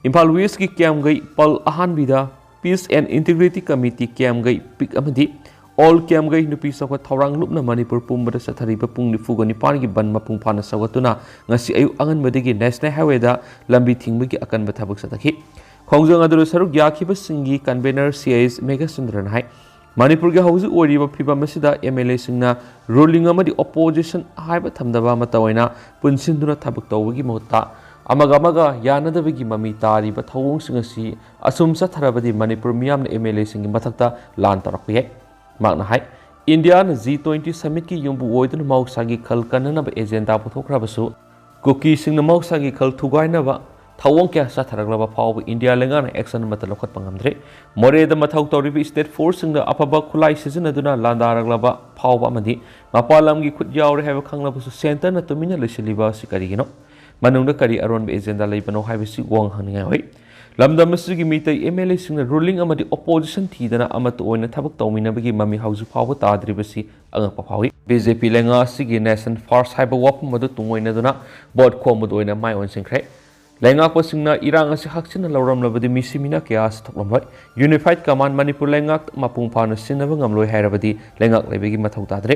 ꯏꯝꯐꯥꯜ ꯋꯦꯁꯀꯤ ꯀꯤꯌꯥꯝꯒꯩ ꯄꯜ ꯑꯍꯥꯟꯕꯤꯗ Peace and Integrity Committee ꯀꯤꯌꯥꯝꯒꯩ ꯄꯤꯛ ꯑꯃꯗꯤ All ꯀꯤꯌꯥꯝꯒꯩ ꯅꯨꯄꯤ ꯆꯥꯎꯈꯠ ꯊꯧꯔꯥꯡ ꯂꯨꯞꯅ ꯃꯅꯤꯄꯨꯔ ꯄꯨꯝꯕꯗ ꯆꯠꯊꯔꯤꯕ ꯄꯨꯡ ꯅꯤꯐꯨꯒ ꯅꯤꯄꯥꯟꯒꯤ ꯕꯟ ꯃꯄꯨꯡ ꯐꯥꯅ ꯁꯧꯒꯠꯇꯨꯅ ꯉꯁꯤ ꯑꯌꯨꯛ ꯑꯉꯟꯕꯗꯒꯤ ꯅꯦꯁꯅꯦꯜ ꯍꯥꯏꯋꯦꯗ ꯂꯝꯕꯤ ꯊꯤꯡꯕꯒꯤ ꯑꯀꯟꯕ ꯊꯕꯛ ꯆꯠꯊꯈꯤ꯫ ꯈꯣꯡꯖꯪ ꯑꯗꯨꯗ ꯁꯔꯨꯛ ꯌꯥꯈꯤꯕꯁꯤꯡꯒꯤ convener ꯁꯤ ꯑꯩꯆ ꯃꯦꯘꯆꯟꯗ꯭ꯔꯅ ꯍꯥꯏ, ꯃꯅꯤꯄꯨꯔꯒꯤ ꯍꯧꯖꯤꯛ ꯑꯣꯏꯔꯤꯕ ꯐꯤꯕꯝ ꯑꯁꯤꯗ ꯑꯦꯝ ꯑꯦꯜ ꯑꯦꯁꯤꯡꯅ ꯔꯨꯂꯤꯡ ꯑꯃꯗꯤ ꯑꯣꯄꯣꯖꯤꯁꯟ ꯍꯥꯏꯕ ꯊꯝꯗꯕ ꯑꯃꯠꯇ ꯑꯣꯏꯅ ꯄꯨꯟꯁꯤꯟꯗꯨꯅ ꯊꯕꯛ ꯇꯧꯕꯒꯤ ꯃꯍꯨꯠꯇ ꯑꯃꯒ ꯑꯃꯒ ꯌꯥꯅꯗꯕꯒꯤ ꯃꯃꯤ ꯇꯥꯔꯤꯕ ꯊꯧꯑꯣꯡꯁꯤꯡ ꯑꯁꯤ ꯑꯁꯨꯝ ꯆꯠꯊꯔꯕꯗꯤ ꯃꯅꯤꯄꯨꯔ ꯃꯤꯌꯥꯝꯅ ꯑꯦꯝ ꯑꯦꯜ ꯑꯦꯁꯤꯡꯒꯤ ꯃꯊꯛꯇ ꯂꯥꯟ ꯇꯧꯔꯛꯄ ꯌꯥꯏ꯫ ꯃꯍꯥꯛꯅ ꯍꯥꯏ, ꯏꯟꯗꯤꯌꯥꯅ ꯖꯤ ꯇ꯭ꯋꯦꯟꯇꯤ ꯁꯃꯤꯠꯀꯤ ꯌꯨꯝꯕꯨ ꯑꯣꯏꯗꯨꯅ ꯃꯍꯧꯁꯥꯒꯤ ꯈꯜ ꯀꯟꯅꯅꯕ ꯑꯦꯖꯦꯟꯗꯥ ꯄꯨꯊꯣꯛꯈ꯭ꯔꯕꯁꯨ, ꯀꯨꯀꯤꯁꯤꯡꯅ ꯃꯍꯧꯁꯥꯒꯤ ꯈꯜ ꯊꯨꯒꯥꯏꯅꯕ ꯊꯧꯑꯣꯡ ꯀꯌꯥ ꯆꯠꯊꯔꯛꯂꯕ ꯐꯥꯎꯕ ꯏꯟꯗꯤꯌꯥ ꯂꯩꯉꯥꯛꯅ ꯑꯦꯛꯁꯟ ꯑꯃꯠꯇ ꯂꯧꯈꯠꯄ ꯉꯝꯗ꯭ꯔꯤ꯫ ꯃꯣꯔꯦꯗ ꯃꯊꯧ ꯇꯧꯔꯤꯕ ꯁ꯭ꯇꯦꯠ ꯐꯣꯔꯁꯁꯤꯡꯅ ꯑꯐꯕ ꯈꯨꯠꯂꯥꯏ ꯁꯤꯖꯤꯟꯅꯗꯨꯅ ꯂꯥꯟꯗꯥꯔꯛꯂꯕ ꯐꯥꯎꯕ ꯑꯃꯗꯤ ꯃꯄꯥꯟ ꯂꯝꯒꯤ ꯈꯨꯠ ꯌꯥꯎꯔꯦ ꯍꯥꯏꯕ ꯈꯪꯂꯕꯁꯨ ꯁꯦꯟꯇꯔꯅ ꯇꯨꯃꯤꯟꯅ ꯂꯩꯁꯤꯜꯂꯤꯕ ꯑꯁꯤ ꯀꯔꯤꯒꯤꯅꯣ? ꯃꯅꯨꯡꯗ ꯀꯔꯤ ꯑꯔꯣꯟꯕ ꯑꯦꯖꯦꯟꯗꯥ ꯂꯩꯕꯅꯣ ꯍꯥꯏꯕꯁꯤ ꯋꯥꯍꯪ ꯍꯪꯅꯤꯡꯉꯥꯏ ꯑꯣꯏ꯫ ꯂꯝꯗꯝ ꯑꯁꯤꯒꯤ ꯃꯤꯇꯩ ꯑꯦꯝ ꯑꯦꯜ ꯑꯦꯁꯤꯡꯅ ꯔꯨꯂꯤꯡ ꯑꯃꯗꯤ ꯑꯣꯄꯣꯖꯤꯁꯟ ꯊꯤꯗꯅ ꯑꯃꯠꯇ ꯑꯣꯏꯅ ꯊꯕꯛ ꯇꯧꯃꯤꯟꯅꯕꯒꯤ ꯃꯃꯤ ꯍꯧꯖꯤꯛ ꯐꯥꯎꯕ ꯇꯥꯗ꯭ꯔꯤꯕꯁꯤ ꯑꯉꯛꯄ ꯐꯥꯎꯏ꯫ ꯕꯤ ꯖꯦ ꯄꯤ ꯂꯩꯉꯥꯛ ꯑꯁꯤꯒꯤ ꯅꯦꯁꯟ ꯐꯥꯔꯁ ꯍꯥꯏꯕ ꯋꯥꯐꯝ ꯑꯗꯨ ꯇꯨꯡꯑꯣꯏꯅꯗꯨꯅ ꯚꯣꯠ ꯈꯣꯝꯕꯗ ꯑꯣꯏꯅ ꯃꯥꯏ ꯑꯣꯟꯁꯤꯟꯈ꯭ꯔꯦ꯫ ꯂꯩꯉꯥꯛꯄꯁꯤꯡꯅ ꯏꯔꯥꯡ ꯑꯁꯤ ꯍꯛꯆꯤꯟꯅ ꯂꯧꯔꯝꯂꯕꯗꯤ ꯃꯤꯁꯤ ꯃꯤꯅ ꯀꯌꯥ ꯑꯁꯤ ꯊꯣꯛꯂꯝꯂꯣꯏ꯫ ꯌꯨꯅꯤꯐꯥꯏꯠ ꯀꯃꯥꯟ ꯃꯅꯤꯄꯨꯔ ꯂꯩꯉꯥꯛ ꯃꯄꯨꯡ ꯐꯥꯅ ꯁꯤꯟꯅꯕ ꯉꯝꯂꯣꯏ ꯍꯥꯏꯔꯕꯗꯤ ꯂꯩꯉꯥꯛ ꯂꯩꯕꯒꯤ ꯃꯊꯧ ꯇꯥꯗ꯭ꯔꯦ꯫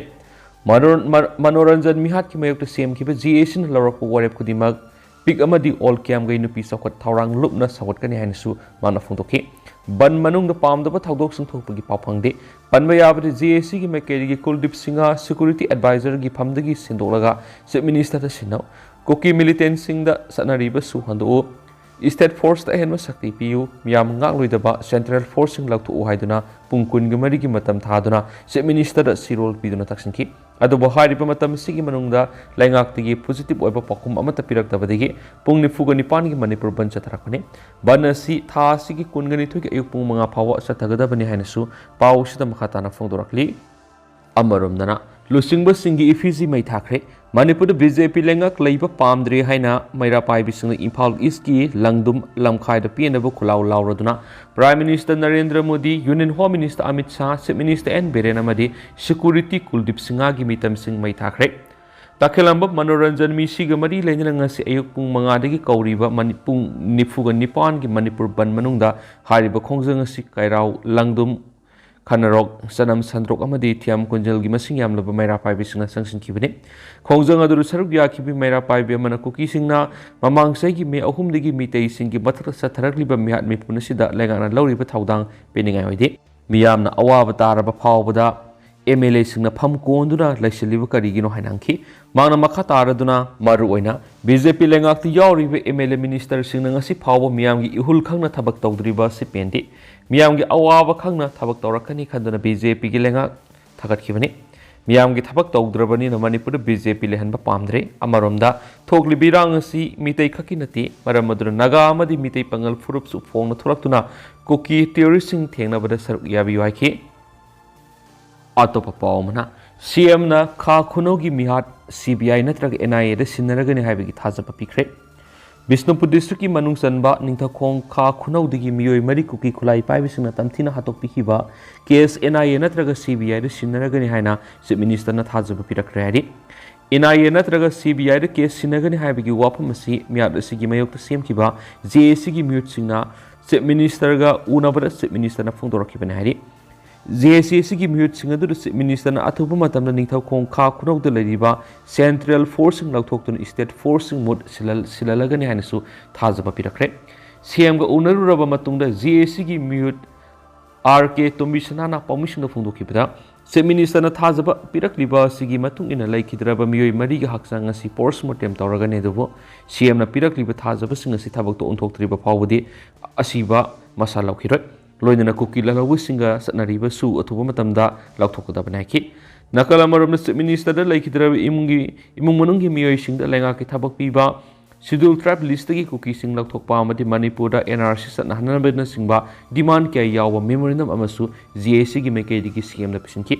ꯃꯅꯣ-, ꯃ-, ꯃꯅꯣꯔꯟꯖꯟ ꯃꯤꯍꯥꯠꯀꯤ ꯃꯥꯌꯣꯛꯇ ꯁꯦꯝꯈꯤꯕ ꯖꯤ ꯑꯦ ꯁꯤꯅ ꯂꯧꯔꯛꯄ ꯋꯥꯔꯦꯞ ꯈꯨꯗꯤꯡꯃꯛ ꯄꯤꯛ ꯑꯃꯗꯤ ꯑꯣꯜ ꯀꯤꯌꯥꯝꯒꯩ ꯅꯨꯄꯤ ꯆꯥꯎꯈꯠ ꯊꯧꯔꯥꯡ ꯂꯨꯞꯅ ꯁꯧꯒꯠꯀꯅꯤ ꯍꯥꯏꯅꯁꯨ ꯃꯥꯅ ꯐꯣꯡꯗꯣꯛꯈꯤ꯫ ꯕꯟ ꯃꯅꯨꯡꯗ ꯄꯥꯝꯗꯕ ꯊꯧꯗꯣꯛꯁꯤꯡ ꯊꯣꯛꯄꯒꯤ ꯄꯥꯎ ꯐꯪꯗꯦ꯫ ꯄꯟꯕ ꯌꯥꯕꯗꯤ ꯖꯤ ꯑꯦ ꯁꯤꯒꯤ ꯃꯥꯏꯀꯩꯗꯒꯤ ꯀꯨꯜꯗꯤꯞ ꯁꯤꯡꯍ ꯁꯦꯀ꯭ꯌꯨꯔꯤꯇꯤ ꯑꯦꯗꯚꯥꯏꯖꯔꯒꯤ ꯐꯝꯗꯒꯤ ꯁꯤꯟꯗꯣꯛꯂꯒ ꯆꯤꯐ ꯃꯤꯅꯤꯁꯇꯔꯗ ꯁꯤꯟꯅꯧ꯫ ꯀꯨꯀꯤ ꯃꯤꯂꯤꯇꯦꯟꯁꯤꯡꯗ ꯆꯠꯅꯔꯤꯕꯁꯨ ꯍꯟꯗꯣꯛꯎ꯫ ꯁ꯭ꯇꯦꯠ ꯐꯣꯔꯁꯇ ꯑꯍꯦꯟꯕ ꯁꯛꯇꯤ ꯄꯤꯌꯨ꯫ ꯃꯤꯌꯥꯝ ꯉꯥꯛꯂꯣꯏꯗꯕ ꯁꯦꯟꯇ꯭ꯔꯦꯜ ꯐꯣꯔꯁꯁꯤꯡ ꯂꯧꯊꯣꯛꯎ ꯍꯥꯏꯗꯨꯅ ꯄꯨꯡ ꯀꯨꯟꯒ ꯃꯔꯤꯒꯤ ꯃꯇꯝ ꯊꯥꯗꯨꯅ ꯆꯤꯐ ꯃꯤꯅꯤꯁꯇꯔꯗ ꯆꯦꯔꯣꯜ ꯄꯤꯗꯨꯅ ꯇꯛꯁꯤꯟꯈꯤ꯫ ꯑꯗꯨꯕꯨ ꯍꯥꯏꯔꯤꯕ ꯃꯇꯝ ꯑꯁꯤꯒꯤ ꯃꯅꯨꯡꯗ ꯂꯩꯉꯥꯛꯇꯒꯤ ꯄꯣꯖꯤꯇꯤꯚ ꯑꯣꯏꯕ ꯄꯥꯎꯈꯨꯝ ꯑꯃꯠꯇ ꯄꯤꯔꯛꯇꯕꯗꯒꯤ ꯄꯨꯡ ꯅꯤꯐꯨꯒ ꯅꯤꯄꯥꯟꯒꯤ ꯃꯅꯤꯄꯨꯔ ꯕꯟ ꯆꯠꯊꯔꯛꯄꯅꯤ꯫ ꯕꯟ ꯑꯁꯤ ꯊꯥ ꯑꯁꯤꯒꯤ ꯀꯨꯟꯒ ꯅꯤꯊꯣꯏꯒꯤ ꯑꯌꯨꯛ ꯄꯨꯡ ꯃꯉꯥ ꯐꯥꯎꯕ ꯆꯠꯊꯒꯗꯕꯅꯤ ꯍꯥꯏꯅꯁꯨ ꯄꯥꯎ ꯑꯁꯤꯗ ꯃꯈꯥ ꯇꯥꯅ ꯐꯣꯡꯗꯣꯔꯛꯂꯤ꯫ ꯑꯃꯔꯣꯝꯗꯅ ꯂꯨꯆꯤꯡꯕꯁꯤꯡꯒꯤ ꯏꯐꯤꯖꯤ ꯃꯩ ꯊꯥꯈ꯭ꯔꯦ꯫ ꯃꯅꯤꯄꯨꯔꯗ ꯕꯤ ꯖꯦ ꯄꯤ ꯂꯩꯉꯥꯛ ꯂꯩꯕ ꯄꯥꯝꯗ꯭ꯔꯦ ꯍꯥꯏꯅ ꯃꯩꯔꯥ ꯄꯥꯏꯕꯤꯁꯤꯡꯅ ꯏꯝꯐꯥꯜ ꯏꯁꯀꯤ ꯂꯪꯗꯨꯝ ꯂꯝꯈꯥꯏꯗ ꯄꯦꯟꯗꯕ ꯈꯨꯂꯥꯎ ꯂꯥꯎꯔꯗꯨꯅ prime minister Narendra Modi, union home minister Amit Shah, chief minister N Biren ꯑꯃꯗꯤ ꯁꯦꯀ꯭ꯌꯨꯔꯤꯇꯤ ꯀꯨꯜꯗꯤꯞ ꯁꯤꯡꯍꯒꯤ ꯃꯤꯇꯝꯁꯤꯡ ꯃꯩ ꯊꯥꯈ꯭ꯔꯦ꯫ ꯇꯈꯦꯂꯝꯕꯝ ꯃꯅꯣꯔꯟꯖꯟ ꯃꯤꯁꯤꯒ ꯃꯔꯤ ꯂꯩꯅꯅ ꯉꯁꯤ ꯑꯌꯨꯛ ꯄꯨꯡ ꯃꯉꯥꯗꯒꯤ ꯀꯧꯔꯤꯕ ꯃꯅꯤ-, ꯄꯨꯡ ꯅꯤꯐꯨꯒ ꯅꯤꯄꯥꯟꯒꯤ ꯃꯅꯤꯄꯨꯔ ꯕꯟ ꯃꯅꯨꯡꯗ ꯍꯥꯏꯔꯤꯕ ꯈꯣꯡꯖꯪ ꯑꯁꯤ ꯀꯩꯔꯥꯎ ꯂꯪꯗꯨꯝ ꯈꯅꯔꯣꯛ, ꯆꯅꯝ ꯁꯟꯗ꯭ꯔꯣꯛ ꯑꯃꯗꯤ ꯊꯤꯌꯥꯝ ꯀꯨꯟꯖꯜꯒꯤ ꯃꯁꯤꯡ ꯌꯥꯝꯂꯕ ꯃꯩꯔꯥ ꯄꯥꯏꯕꯤꯁꯤꯡꯅ ꯆꯪꯁꯤꯟꯈꯤꯕꯅꯤ꯫ ꯈꯣꯡꯖꯪ ꯑꯗꯨꯗ ꯁꯔꯨꯛ ꯌꯥꯈꯤꯕ ꯃꯩꯔꯥ ꯄꯥꯏꯕꯤ ꯑꯃꯅ ꯀꯨꯀꯤꯁꯤꯡꯅ ꯃꯃꯥꯡ ꯆꯍꯤꯒꯤ ꯃꯦ ꯑꯍꯨꯝꯗꯒꯤ ꯃꯤꯇꯩꯁꯤꯡꯒꯤ ꯃꯊꯛꯇ ꯆꯠꯊꯔꯛꯂꯤꯕ ꯃꯤꯍꯥꯠ ꯃꯤꯄꯨꯟ ꯑꯁꯤꯗ ꯂꯩꯉꯥꯛꯅ ꯂꯧꯔꯤꯕ ꯊꯧꯗꯥꯡ ꯄꯤꯅꯤꯡꯉꯥꯏ ꯑꯣꯏꯗꯦ꯫ ꯃꯤꯌꯥꯝꯅ ꯑꯋꯥꯕ ꯇꯥꯔꯕ ꯐꯥꯎꯕꯗ ꯑꯦꯝ ꯑꯦꯜ ꯑꯦꯁꯤꯡꯅ ꯐꯝ ꯀꯣꯟꯗꯨꯅ ꯂꯩꯁꯤꯜꯂꯤꯕ ꯀꯔꯤꯒꯤꯅꯣ ꯍꯥꯏꯅ ꯍꯪꯈꯤ꯫ ꯃꯍꯥꯛꯅ ꯃꯈꯥ ꯇꯥꯔꯗꯨꯅ, ꯃꯔꯨꯑꯣꯏꯅ ꯕꯤ ꯖꯦ ꯄꯤ ꯂꯩꯉꯥꯛꯇ ꯌꯥꯎꯔꯤꯕ ꯑꯦꯝ ꯑꯦꯜ ꯑꯦ ꯃꯤꯅꯤꯁꯇꯔꯁꯤꯡꯅ ꯉꯁꯤ ꯐꯥꯎꯕ ꯃꯤꯌꯥꯝꯒꯤ ꯏꯍꯨꯜ ꯈꯪꯅ ꯊꯕꯛ ꯇꯧꯗ꯭ꯔꯤꯕ ꯑꯁꯤ ꯄꯦꯟꯗꯦ꯫ ꯃꯤꯌꯥꯝꯒꯤ ꯑꯋꯥꯕ ꯈꯪꯅ ꯊꯕꯛ ꯇꯧꯔꯛꯀꯅꯤ ꯈꯟꯗꯨꯅ ꯕꯤ ꯖꯦ ꯄꯤꯒꯤ ꯂꯩꯉꯥꯛ ꯊꯥꯒꯠꯈꯤꯕꯅꯤ꯫ ꯃꯤꯌꯥꯝꯒꯤ ꯊꯕꯛ ꯇꯧꯗ꯭ꯔꯕꯅꯤꯅ ꯃꯅꯤꯄꯨꯔꯗ ꯕꯤ ꯖꯦ ꯄꯤ ꯂꯩꯍꯟꯕ ꯄꯥꯝꯗ꯭ꯔꯦ꯫ ꯑꯃꯔꯣꯝꯗ ꯊꯣꯛꯂꯤꯕ ꯏꯔꯥꯡ ꯑꯁꯤ ꯃꯤꯇꯩ ꯈꯛꯀꯤ ꯅꯠꯇꯦ, ꯃꯔꯝ ꯑꯗꯨꯅ ꯅꯥꯒꯥ ꯑꯃꯗꯤ ꯃꯤꯇꯩ ꯄꯥꯉꯜ ꯐꯨꯔꯨꯞꯁꯨ ꯐꯣꯡꯅ ꯊꯣꯛꯂꯛꯇꯨꯅ ꯀꯨꯀꯤ ꯇꯦꯔꯣꯔꯤꯁꯁꯤꯡ ꯊꯦꯡꯅꯕꯗ ꯁꯔꯨꯛ ꯌꯥꯕꯤꯌꯨ ꯍꯥꯏꯈꯤ꯫ ꯑꯇꯣꯞꯄ ꯄꯥꯎ ꯑꯃꯅ, ꯁꯤ ꯑꯦꯝꯅ ꯈꯥ ꯈꯨꯅꯧꯒꯤ ꯃꯤꯍꯥꯠ ꯁꯤ ꯕꯤ ꯑꯥꯏ ꯅꯠꯇ꯭ꯔꯒ ꯑꯦꯟ ꯑꯥꯏ ꯑꯦꯗ ꯁꯤꯟꯅꯔꯒꯅꯤ ꯍꯥꯏꯕꯒꯤ ꯊꯥꯖꯕ ꯄꯤꯈ꯭ꯔꯦ꯫ ꯕꯤꯁꯅꯨꯄꯨꯔ ꯗꯤꯁꯇ꯭ꯔꯤꯛꯀꯤ ꯃꯅꯨꯡ ꯆꯟꯕ ꯅꯤꯡꯊꯧꯈꯣꯡ ꯈꯥ ꯈꯨꯅꯧꯗꯒꯤ ꯃꯤꯑꯣꯏ ꯃꯔꯤ ꯀꯨꯀꯤ ꯈꯨꯠꯂꯥꯏ ꯄꯥꯏꯕꯁꯤꯡꯅ ꯇꯝꯊꯤꯅ ꯍꯥꯠꯇꯣꯛꯄꯤꯈꯤꯕ ꯀꯦꯁ ꯑꯦꯟ ꯑꯥꯏ ꯑꯦ ꯅꯠꯇ꯭ꯔꯒ ꯁꯤ ꯕꯤ ꯑꯥꯏꯗ ꯁꯤꯟꯅꯔꯒꯅꯤ ꯍꯥꯏꯅ ꯆꯤꯐ ꯃꯤꯅꯤꯁꯇꯔꯅ ꯊꯥꯖꯕ ꯄꯤꯔꯛꯈ꯭ꯔꯦ ꯍꯥꯏꯔꯤ꯫ ꯑꯦꯟ ꯑꯥꯏ ꯑꯦ ꯅꯠꯇ꯭ꯔꯒ ꯁꯤ ꯕꯤ ꯑꯥꯏꯗ ꯀꯦꯁ ꯁꯤꯟꯅꯒꯅꯤ ꯍꯥꯏꯕꯒꯤ ꯋꯥꯐꯝ ꯑꯁꯤ ꯃꯤꯍꯥꯠ ꯑꯁꯤꯒꯤ ꯃꯥꯌꯣꯛꯇ ꯁꯦꯝꯈꯤꯕ ꯖꯦ ꯑꯦ ꯁꯤꯒꯤ ꯃꯤꯍꯨꯠꯁꯤꯡꯅ ꯆꯤꯐ ꯃꯤꯅꯤꯁꯇꯔꯒ ꯎꯅꯕꯗ ꯆꯤꯐ ꯃꯤꯅꯤꯁꯇꯔꯅ ꯐꯣꯡꯗꯣꯔꯛꯈꯤꯕꯅꯤ ꯍꯥꯏꯔꯤ꯫ ꯖꯦ ꯑꯦ ꯁꯤ ꯑꯁꯤꯒꯤ ꯃꯤꯍꯨꯠꯁꯤꯡ ꯑꯗꯨꯗ ꯆꯤꯐ ꯃꯤꯅꯤꯁꯇꯔꯅ ꯑꯊꯨꯕ ꯃꯇꯝꯗ ꯅꯤꯡꯊꯧꯈꯣꯡ ꯈꯥ ꯈꯨꯅꯧꯗ ꯂꯩꯔꯤꯕ ꯁꯦꯟꯇ꯭ꯔꯦꯜ ꯐꯣꯔꯁꯁꯤꯡ ꯂꯧꯊꯣꯛꯇꯨꯅ ꯏꯁꯇꯦꯠ ꯐꯣꯔꯁꯁꯤꯡ ꯃꯍꯨꯠ ꯁꯤꯜꯍꯜ-, ꯁꯤꯜꯍꯜꯂꯒꯅꯤ ꯍꯥꯏꯅꯁꯨ ꯊꯥꯖꯕ ꯄꯤꯔꯛꯈ꯭ꯔꯦ꯫ ꯁꯤ ꯑꯦꯝꯒ ꯎꯅꯔꯨꯔꯕ ꯃꯇꯨꯡꯗ ꯖꯦ ꯑꯦ ꯁꯤꯒꯤ ꯃꯤꯍꯨꯠ ꯑꯥꯔ ꯀꯦ ꯇꯣꯝꯕꯤꯁꯅꯥꯅ ꯄꯥꯎꯃꯤꯁꯤꯡꯗ ꯐꯣꯡꯗꯣꯛꯈꯤꯕꯗ, ꯆꯤꯐ ꯃꯤꯅꯤꯁꯇꯔꯅ ꯊꯥꯖꯕ ꯄꯤꯔꯛꯂꯤꯕ ꯑꯁꯤꯒꯤ ꯃꯇꯨꯡ ꯏꯟꯅ ꯂꯩꯈꯤꯗ꯭ꯔꯕ ꯃꯤꯑꯣꯏ ꯃꯔꯤꯒꯤ ꯍꯛꯆꯥꯡ ꯑꯁꯤ ꯄꯣꯁꯃꯣꯔꯇꯦꯝ ꯇꯧꯔꯒꯅꯤ, ꯑꯗꯨꯕꯨ ꯁꯤ ꯑꯦꯝꯅ ꯄꯤꯔꯛꯂꯤꯕ ꯊꯥꯖꯕꯁꯤꯡ ꯑꯁꯤ ꯊꯕꯛꯇ ꯑꯣꯟꯊꯣꯛꯇ꯭ꯔꯤꯕ ꯐꯥꯎꯕꯗꯤ ꯑꯁꯤꯕ ꯃꯁꯥ ꯂꯧꯈꯤꯔꯣꯏ꯫ ꯂꯣꯏꯅꯅ ꯀꯨꯀꯤ ꯂꯥꯜꯍꯧꯕꯁꯤꯡꯒ ꯆꯠꯅꯔꯤꯕꯁꯨ ꯑꯊꯨꯕ ꯃꯇꯝꯗ ꯂꯥꯎꯊꯣꯛꯀꯗꯕꯅꯤ ꯍꯥꯏꯈꯤ꯫ ꯅꯥꯀꯜ ꯑꯃꯔꯣꯝꯗ, ꯆꯤꯐ ꯃꯤꯅꯤꯁꯇꯔꯗ ꯂꯩꯈꯤꯗ꯭ꯔꯕ ꯏꯃꯨꯡꯒꯤ, ꯏꯃꯨꯡ ꯃꯅꯨꯡꯒꯤ ꯃꯤꯑꯣꯏꯁꯤꯡꯗ ꯂꯩꯉꯥꯛꯀꯤ ꯊꯕꯛ ꯄꯤꯕ, ꯁꯤꯗꯨꯜ ꯇ꯭ꯔꯥꯏꯕ ꯂꯤꯁꯇꯒꯤ ꯀꯨꯀꯤꯁꯤꯡ ꯂꯧꯊꯣꯛꯄ ꯑꯃꯗꯤ ꯃꯅꯤꯄꯨꯔꯗ ꯑꯦꯟ ꯑꯥꯔ ꯁꯤ ꯆꯠꯅꯍꯟꯅꯕꯅꯆꯤꯡꯕ ꯗꯤꯃꯥꯟ ꯀꯌꯥ ꯌꯥꯎꯕ ꯃꯦꯃꯣꯔꯦꯟꯗꯝ ꯑꯃꯁꯨ ꯖꯦ ꯑꯦ ꯁꯤꯒꯤ ꯃꯥꯏꯀꯩꯗꯒꯤ ꯁꯤ ꯑꯦꯝꯗ ꯄꯤꯁꯤꯟꯈꯤ꯫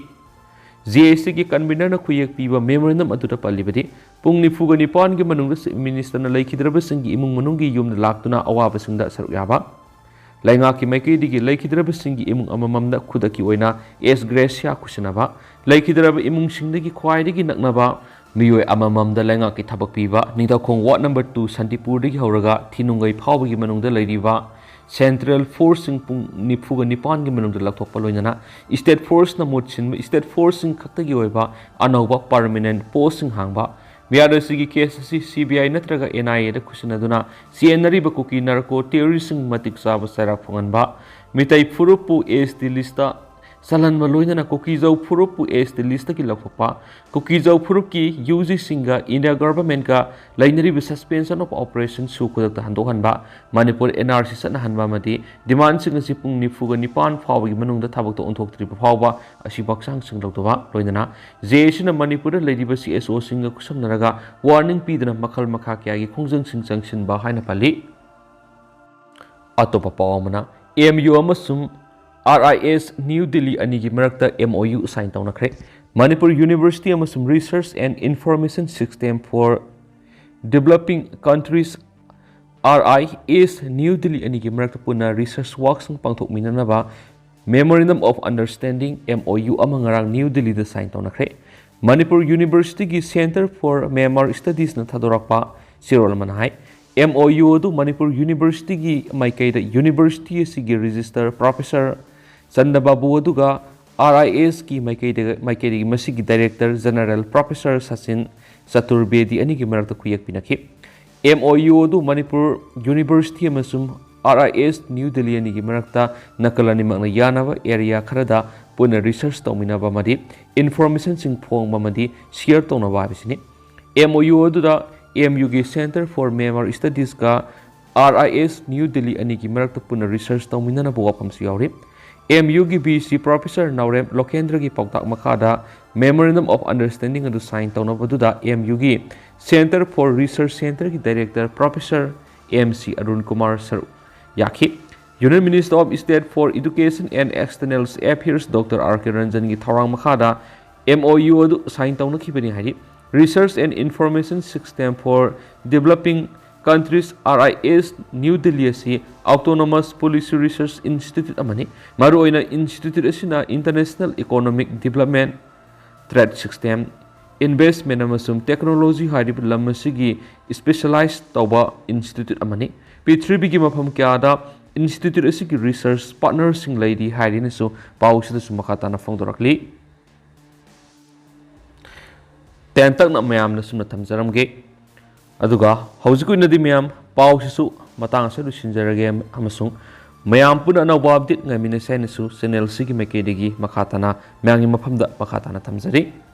ꯖꯦ ꯑꯦ ꯁꯤꯒꯤ ꯀꯟꯚꯤꯅꯔꯅ ꯈꯨꯌꯦꯛ ꯄꯤꯕ ꯃꯦꯃꯣꯔꯦꯟꯗꯝ ꯑꯗꯨꯗ ꯄꯜꯂꯤꯕꯗꯤ, ꯄꯨꯡ ꯅꯤꯐꯨꯒ ꯅꯤꯄꯥꯟꯒꯤ ꯃꯅꯨꯡꯗ ꯆꯤꯐ ꯃꯤꯅꯤꯁꯇꯔꯅ ꯂꯩꯈꯤꯗ꯭ꯔꯕꯁꯤꯡꯒꯤ ꯏꯃꯨꯡ ꯃꯅꯨꯡꯒꯤ ꯌꯨꯝꯗ ꯂꯥꯛꯇꯨꯅ ꯑꯋꯥꯕꯁꯤꯡꯗ ꯁꯔꯨꯛ ꯌꯥꯕ, ꯂꯩꯉꯥꯛꯀꯤ ꯃꯥꯏꯀꯩꯗꯒꯤ ꯂꯩꯈꯤꯗ꯭ꯔꯕꯁꯤꯡꯒꯤ ꯏꯃꯨꯡ ꯑꯃꯃꯝꯗ ꯈꯨꯗꯛꯀꯤ ꯑꯣꯏꯅ ꯑꯦꯁ ꯒ꯭ꯔꯦꯁꯤꯌꯥ ꯈꯨꯠꯁꯤꯟꯅꯕ, ꯂꯩꯈꯤꯗ꯭ꯔꯕ ꯏꯃꯨꯡꯁꯤꯡꯗꯒꯤ ꯈ꯭ꯋꯥꯏꯗꯒꯤ ꯅꯛꯅꯕ ꯃꯤꯑꯣꯏ ꯑꯃꯃꯝꯗ ꯂꯩꯉꯥꯛꯀꯤ ꯊꯕꯛ ꯄꯤꯕ, ꯅꯤꯡꯊꯧꯈꯣꯡ ꯋꯥꯔꯗ ꯅꯝꯕꯔ ꯇꯨ ꯁꯥꯟꯇꯤꯄꯨꯔꯗꯒꯤ ꯍꯧꯔꯒ ꯊꯤꯅꯨꯡꯒꯩ ꯐꯥꯎꯕꯒꯤ ꯃꯅꯨꯡꯗ ꯂꯩꯔꯤꯕ ꯁꯦꯟꯇ꯭ꯔꯦꯜ ꯐꯣꯔꯁꯁꯤꯡ ꯄꯨꯡ ꯅꯤꯐꯨꯒ ꯅꯤꯄꯥꯟꯒꯤ ꯃꯅꯨꯡꯗ ꯂꯧꯊꯣꯛꯄ, ꯂꯣꯏꯅꯅ ꯁ꯭ꯇꯦꯠ ꯐꯣꯔꯁꯅ ꯃꯍꯨꯠ ꯁꯤꯟꯕ ꯁ꯭ꯇꯦꯠ ꯐꯣꯔꯁꯁꯤꯡ ꯈꯛꯇꯒꯤ ꯑꯣꯏꯕ ꯑꯅꯧꯕ ꯄꯔꯃꯅꯦꯟꯠ ꯄꯣꯁꯁꯤꯡ ꯍꯥꯡꯕ꯫ ꯃꯤꯍꯥꯠ ꯑꯁꯤꯒꯤ ꯀꯦꯁ ꯑꯁꯤ ꯁꯤ ꯕꯤ ꯑꯥꯏ ꯅꯠꯇ꯭ꯔꯒ and I aid ꯈꯨꯠꯁꯤꯟꯅꯗꯨꯅ ꯆꯦꯟꯅꯔꯤꯕ Kuki narco ꯇꯦꯔꯣꯔꯤꯁꯁꯤꯡ ꯃꯇꯤꯛ ꯆꯥꯕ ꯆꯩꯔꯥꯛ ꯐꯪꯍꯟꯕ, ꯃꯤꯇꯩ ꯐꯨꯔꯨꯞꯄꯨ ꯑꯦꯁ ꯇꯤ ꯂꯤꯁꯇ ꯆꯜꯍꯟꯕ, ꯂꯣꯏꯅꯅ ꯀꯨꯀꯤꯖꯧ ꯐꯨꯔꯨꯞꯄꯨ ꯑꯦꯁ ꯇꯤ ꯂꯤꯁꯇꯒꯤ ꯂꯧꯊꯣꯛꯄ, ꯀꯨꯀꯤꯖꯧ ꯐꯨꯔꯨꯞꯀꯤ ꯌꯨ ꯖꯤꯁꯤꯡꯒ ꯏꯟꯗꯤꯌꯥ ꯒꯚꯔꯟꯃꯦꯟꯠꯀ ꯂꯩꯅꯔꯤꯕ ꯁꯁꯄꯦꯟꯁꯟ ꯑꯣꯐ ꯑꯣꯄꯔꯦꯁꯟꯁꯨ ꯈꯨꯗꯛꯇ ꯍꯟꯗꯣꯛꯍꯟꯕ, ꯃꯅꯤꯄꯨꯔ ꯑꯦꯟ ꯑꯥꯔ ꯁꯤ ꯆꯠꯅꯍꯟꯕ ꯑꯃꯗꯤ ꯗꯤꯃꯥꯟꯁꯤꯡ ꯑꯁꯤ ꯄꯨꯡ ꯅꯤꯐꯨꯒ ꯅꯤꯄꯥꯟ ꯐꯥꯎꯕꯒꯤ ꯃꯅꯨꯡꯗ ꯊꯕꯛꯇ ꯑꯣꯟꯊꯣꯛꯇ꯭ꯔꯤꯕ ꯐꯥꯎꯕ ꯑꯁꯤ ꯍꯛꯆꯥꯡꯁꯤꯡ ꯂꯧꯗꯕ, ꯂꯣꯏꯅꯅ ꯖꯦ ꯑꯦ ꯁꯤꯅ ꯃꯅꯤꯄꯨꯔꯗ ꯂꯩꯔꯤꯕ ꯁꯤ ꯑꯦꯁ ꯑꯣꯁꯤꯡꯒ ꯈꯨꯠꯁꯝꯅꯔꯒ ꯋꯥꯔꯅꯤꯡ ꯄꯤꯗꯨꯅ ꯃꯈꯜ ꯃꯈꯥ ꯀꯌꯥꯒꯤ ꯈꯣꯡꯖꯪꯁꯤꯡ ꯆꯪꯁꯤꯟꯕ ꯍꯥꯏꯅ ꯄꯜꯂꯤ꯫ ꯑꯇꯣꯞꯄ ꯄꯥꯎ ꯑꯃꯅ, ꯑꯦꯝ ꯌꯨ ꯑꯃꯁꯨꯡ R I S new Delhi ꯑꯅꯤꯒꯤ ꯃꯔꯛꯇ ꯑꯦꯝ ꯑꯣ ꯌꯨ ꯁꯥꯏꯟ ꯇꯧꯅꯈ꯭ꯔꯦ꯫ ꯃꯅꯤꯄꯨꯔ ꯌꯨꯅꯤꯚꯔꯁꯤꯇꯤ ꯑꯃꯁꯨꯡ Research and Information System for Developing Countries, R I S, new Delhi ꯑꯅꯤꯒꯤ ꯃꯔꯛꯇ ꯄꯨꯟꯅ ꯔꯤꯁꯔꯆ ꯋꯥꯔꯛꯁꯤꯡ ꯄꯥꯡꯊꯣꯛꯃꯤꯟꯅꯅꯕ Memorandum of Understanding, M O U, ꯑꯃ ꯉꯔꯥꯡ ꯅ꯭ꯌꯨ ꯗꯤꯜꯂꯤꯗ ꯁꯥꯏꯟ ꯇꯧꯅꯈ꯭ꯔꯦ꯫ ꯃꯅꯤꯄꯨꯔ ꯌꯨꯅꯤꯚꯔꯁꯤꯇꯤꯒꯤ Centre for Myanmar Studiesꯅ ꯊꯥꯗꯣꯔꯛꯄ ꯆꯦꯔꯣꯜ ꯑꯃꯅ ꯍꯥꯏ, ꯑꯦꯝ ꯑꯣ ꯌꯨ ꯑꯗꯨ ꯃꯅꯤꯄꯨꯔ ꯌꯨꯅꯤꯚꯔꯁꯤꯇꯤꯒꯤ ꯃꯥꯏꯀꯩꯗ ꯌꯨꯅꯤꯚꯔꯁꯤꯇꯤ ꯑꯁꯤꯒꯤ ꯔꯦꯖꯤꯁꯇꯔ ꯄ꯭ꯔꯣꯐꯦꯁꯔ ꯆꯟꯗꯕꯥꯕꯨ ꯑꯗꯨꯒ ꯑꯥꯔ ꯑꯥꯏ ꯑꯦꯁꯀꯤ ꯃꯥꯏꯀꯩꯗ-, ꯃꯥꯏꯀꯩꯗꯒꯤ ꯃꯁꯤꯒꯤ ꯗꯥꯏꯔꯦꯛꯇꯔ ꯖꯦꯅꯔꯦꯜ ꯄ꯭ꯔꯣꯐꯦꯁꯔ ꯁꯆꯤꯟ ꯆꯇꯨꯔꯕꯦꯗꯤ ꯑꯅꯤꯒꯤ ꯃꯔꯛꯇ ꯈꯨꯌꯦꯛ ꯄꯤꯅꯈꯤ꯫ ꯑꯦꯝ ꯑꯣ ꯌꯨ ꯑꯗꯨ ꯃꯅꯤꯄꯨꯔ ꯌꯨꯅꯤꯚꯔꯁꯤꯇꯤ ꯑꯃꯁꯨꯡ R I S new Delhi ꯑꯅꯤꯒꯤ ꯃꯔꯛꯇ ꯅꯥꯀꯜ ꯑꯅꯤꯃꯛꯅ ꯌꯥꯅꯕ ꯑꯦꯔꯤꯌꯥ ꯈꯔꯗ ꯄꯨꯟꯅ ꯔꯤꯁꯔꯆ ꯇꯧꯃꯤꯟꯅꯕ ꯑꯃꯗꯤ ꯏꯟꯐꯣꯔꯃꯦꯁꯟꯁꯤꯡ ꯐꯣꯡꯕ ꯑꯃꯗꯤ ꯁꯤꯌꯔ ꯇꯧꯅꯕ ꯍꯥꯏꯕꯁꯤꯅꯤ꯫ ꯑꯦꯝ ꯑꯣ ꯌꯨ ꯑꯗꯨꯗ ꯑꯦꯝ ꯌꯨꯒꯤ Centre for Myanmar Studiesꯀ R I S new Delhi ꯑꯅꯤꯒꯤ ꯃꯔꯛꯇ ꯄꯨꯟꯅ ꯔꯤꯁꯔꯆ ꯇꯧꯃꯤꯟꯅꯅꯕ ꯋꯥꯐꯝꯁꯨ ꯌꯥꯎꯔꯤ꯫ ꯑꯦꯝ ꯌꯨꯒꯤ ꯚꯤ ꯁꯤ ꯄ꯭ꯔꯣꯐꯦꯁꯔ ꯅꯥꯎꯔꯦꯝ ꯂꯣꯀꯦꯟꯗ꯭ꯔꯒꯤ ꯄꯥꯎꯇꯥꯛ ꯃꯈꯥꯗ Memorandum of Understanding ꯑꯗꯨ ꯁꯥꯏꯟ ꯇꯧꯅꯕꯗꯨꯗ ꯑꯦꯝ ꯌꯨꯒꯤ Centre for Research Centreꯒꯤ director professor M C Arun Kumar ꯁꯔꯨꯛ ꯌꯥꯈꯤ꯫ Union Minister of State for Education and External Affairs doctor R K ꯔꯟꯖꯟꯒꯤ ꯊꯧꯔꯥꯡ ꯃꯈꯥꯗ ꯑꯦꯝ ꯑꯣ ꯌꯨ ꯑꯗꯨ ꯁꯥꯏꯟ ꯇꯧꯅꯈꯤꯕꯅꯤ ꯍꯥꯏꯔꯤ꯫ Research and Information System for Developing Countries, R I S, new Delhi ꯑꯁꯤ Autonomous Policy Research Institute ꯑꯃꯅꯤ꯫ ꯃꯔꯨꯑꯣꯏꯅ institute ꯑꯁꯤꯅ International Economic Development, Trade System, Investment ꯑꯃꯁꯨꯡ Technology ꯍꯥꯏꯔꯤꯕ ꯂꯝ ꯑꯁꯤꯒꯤ ꯁ꯭ꯄꯦꯁꯤꯌꯦꯂꯥꯏꯖ ꯇꯧꯕ ꯏꯟꯁꯇꯤꯇ꯭ꯌꯨꯠ ꯑꯃꯅꯤ꯫ ꯄ꯭ꯔꯤꯊꯤꯕꯤꯒꯤ ꯃꯐꯝ ꯀꯌꯥꯗ ꯏꯟꯁꯇꯤꯇ꯭ꯌꯨꯠ ꯑꯁꯤꯒꯤ ꯔꯤꯁꯔꯁ ꯄꯥꯔꯠꯅꯔꯁꯤꯡ ꯂꯩꯔꯤ ꯍꯥꯏꯔꯤꯅꯁꯨ ꯄꯥꯎꯁꯤꯗꯁꯨ ꯃꯈꯥ ꯇꯥꯅ ꯐꯣꯡꯗꯣꯔꯛꯂꯤ꯫ ꯇꯦꯟꯇꯛꯅ ꯃꯌꯥꯝꯅ ꯁꯨꯝꯅ ꯊꯝꯖꯔꯝꯒꯦ꯫ ꯑꯗꯨꯒ ꯍꯧꯖꯤꯛꯀꯤ ꯑꯣꯏꯅꯗꯤ ꯃꯌꯥꯝ ꯄꯥꯎꯁꯤꯁꯨ ꯃꯇꯥꯡ ꯑꯁꯤꯗ ꯂꯣꯏꯁꯤꯟꯖꯔꯒꯦ, ꯑꯃꯁꯨꯡ ꯃꯌꯥꯝ ꯄꯨꯟꯅ ꯑꯅꯧꯕ ꯑꯞꯗꯦꯠ ꯉꯥꯏꯃꯤꯟꯅꯁꯦ ꯍꯥꯏꯅꯁꯨ ꯆꯦꯅꯦꯜꯁꯤꯒꯤ ꯃꯥꯏꯀꯩꯗꯒꯤ ꯃꯈꯥ ꯇꯥꯅ ꯃꯌꯥꯝꯒꯤ ꯃꯐꯝꯗ ꯃꯈꯥ ꯇꯥꯅ ꯊꯝꯖꯔꯤ꯫